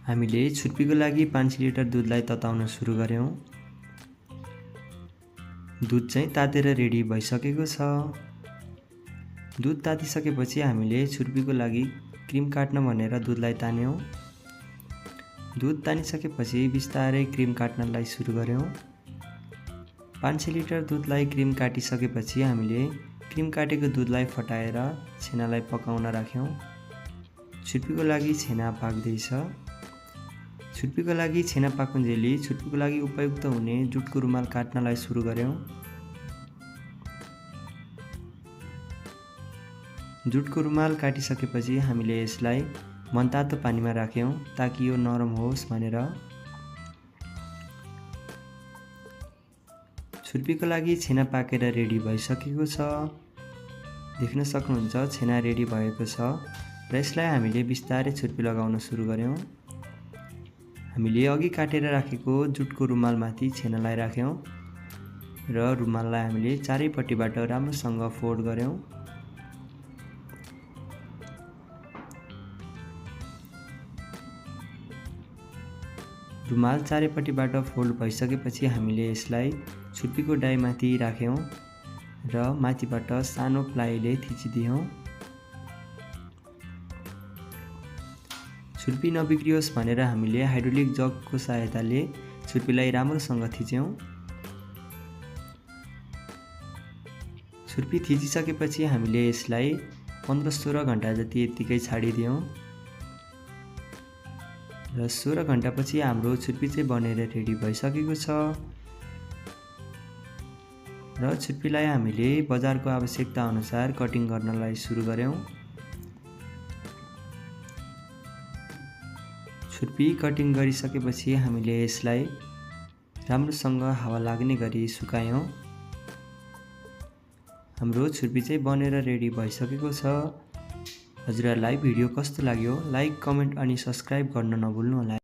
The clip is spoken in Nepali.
हामीले छुर्पीको लागि 500 लिटर दुधलाई तताउन सुरु गर्यौं। दुध चाहिँ तातेर रेडी भइसकेको छ। दुध तातिसकेपछि हामीले छुर्पीको लागि क्रिम काट्न भनेर दुधलाई तान्यौं। दुध तानिसकेपछि बिस्तारै क्रिम काट्नलाई सुरु गर्यौं। 500 लिटर दुधलाई क्रिम काटिसकेपछि हामीले क्रिम काटेको दुधलाई फटाएर छेनालाई पकाउन राख्यौं। छुर्पीको लागि छेना पाक्दैछ। छुर्पीको लागि छेना पाकुन्जेली छुर्पीको लागि उपयुक्त हुने जुटको रुमाल काट्नलाई सुरु गर्यौं। जुटको रुमाल काटिसकेपछि हामीले यसलाई मनतातो पानीमा राख्यौं ताकि यो नरम होस् भनेर। छुर्पीको लागि छेना पाकेर रेडी भइसकेको छ। देख्न सक्नुहुन्छ छेना रेडी भएको छ र यसलाई हामीले बिस्तारै छुर्पी लगाउन सुरु गर्यौं। हामीले अघि काटेर राखेको जुटको रुमालमाथि छेनालाई राख्यौं र रुमाललाई हामीले चारैपट्टिबाट राम्रोसँग फोल्ड गर्यौं। रुमाल चारैपट्टिबाट फोल्ड भइसकेपछि हामीले यसलाई छुर्पीको डाइमाथि राख्यौं र माथिबाट सानो प्लाईले थिचिदियौं। छुर्पी नबिग्रियोस् भनेर हामीले हाइड्रोलिक जगको सहायताले छुर्पीलाई राम्रोसँग थिच्यौं। छुर्पी थिचिसकेपछि हामीले यसलाई 15-16 घण्टा जति यतिकै छाडिदियौं र 16 घण्टापछि हाम्रो छुर्पी चाहिँ बनेर रेडी भइसकेको छ। र छुर्पीलाई हामीले बजारको आवश्यकता अनुसार कटिङ गर्नलाई सुरु गर्यौं। छुर्पी कटिङ गरिसकेपछि हामीले यसलाई राम्रोसँग हावा लाग्ने गरी सुकायौं। हाम्रो छुर्पी चाहिँ बनेर रेडी भइसकेको छ। हजुरहरूलाई भिडियो कस्तो लाग्यो लाइक, कमेन्ट अनि सब्स्क्राइब गर्न नभुल्नु होला।